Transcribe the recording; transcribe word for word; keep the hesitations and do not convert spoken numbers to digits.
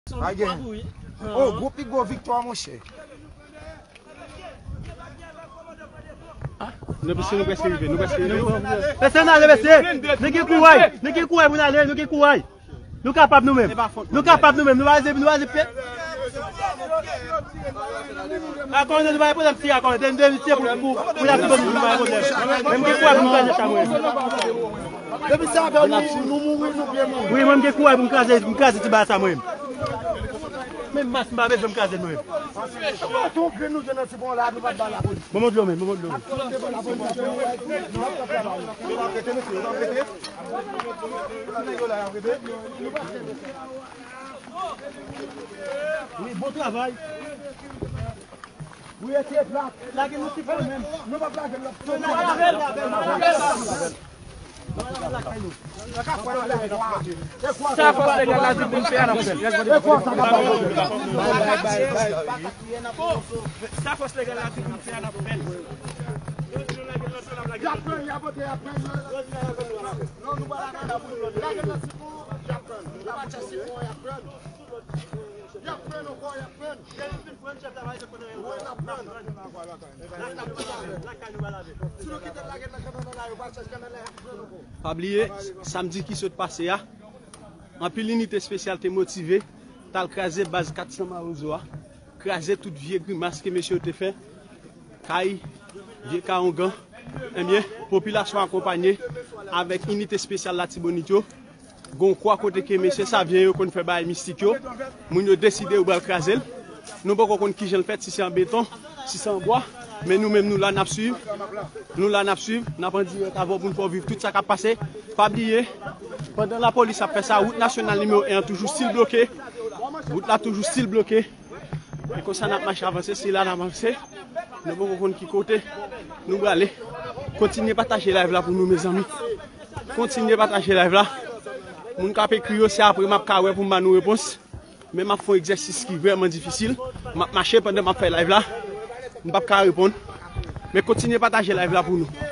Pa gen. Oh, gwo pi gwo viktwa, monchè. Nou prèske, nou prèske rive, nou prèske rive. Mesye, n ale, mesye. Nou gen kouray, nou gen kouray pou n ale, nou gen kouray. Nou kapab nou menm. Nou kapab nou menm. Nou pa rete, nou pa rete pye. Akònde, nou pa gen pwoblèm, ti Akònde. Nou de misye pou, pou, pou la sou nou pa gen pwoblèm. Menm gen kouray pou nou kraze sa, mwen. Depi sa fè nou, nou mouri, nou byen mouri. Wi, mwen, m gen kouray pou m kraze, m kraze ti bagay sa, mwen. Menm mas m pa bezwen m kraze, mwen. Tonbe nou jwenn nan ti bon la, nou pa ba la polis. Bon, bon, dlo, men, bon, bon, dlo. Wi, bon travay. Wi, ete plat. Lage nou ti fò menm. Nou pa lage lòt. Nou pa lage lòt. Sa fòs legal la di pou n fè a, n ap fè l. Sa fòs legal la di pou n fè a, n ap fè l. Y ap pran, y ap vote, y ap pran. Non, nou pa lage lòt. Lage lòt si pou y ap pran. Y ap pran, y ap pran. Y ap pran ankò, y ap pran. Wi, n ap pran. Si nou kite l lage nan kanal la, yo pa chèche kanal la, y ap pran ankò. Pa bliye, samdi ki sot pase a, anpil inite espesyal te motive, t al kraze baz kat san Mawozo a, kraze tout vye grimas ke mesye yo te fè, kay, vye kay ongan. Ebyen, popilasyon akonpanye avèk inite espesyal Latibonit yo, gon kwa kote ke mesye Savyen yo konn fè bagay mistik yo, moun yo deside yo pral kraze l. Nou poko konn kijan l fèt, si se an beton, si se an bwa, men nou menm nou la n ap swiv. Nou la n ap swiv, n ap an dirèk avè w pou n fè w viv tout sa k ap pase. Pa bliye, pandan lapolis ap fè sa, wout nasyonal nimewo en an toujou still bloke. Wout la toujou still bloke. E konsa n ap mache avanse, se la n ap avanse. Nou poko konn ki kote nou prale. Kontinye pataje live la pou nou, mezanmi. Kontinye pataje live la. Moun k ap ekri yo, se apre m ap ka wè pou m ba nou repons. Men m ap fè yon egzèsis ki vrèman difisil. M ap mache pandan m ap fè live la. M p ap ka reponn. Men kontinye pataje live la pou nou.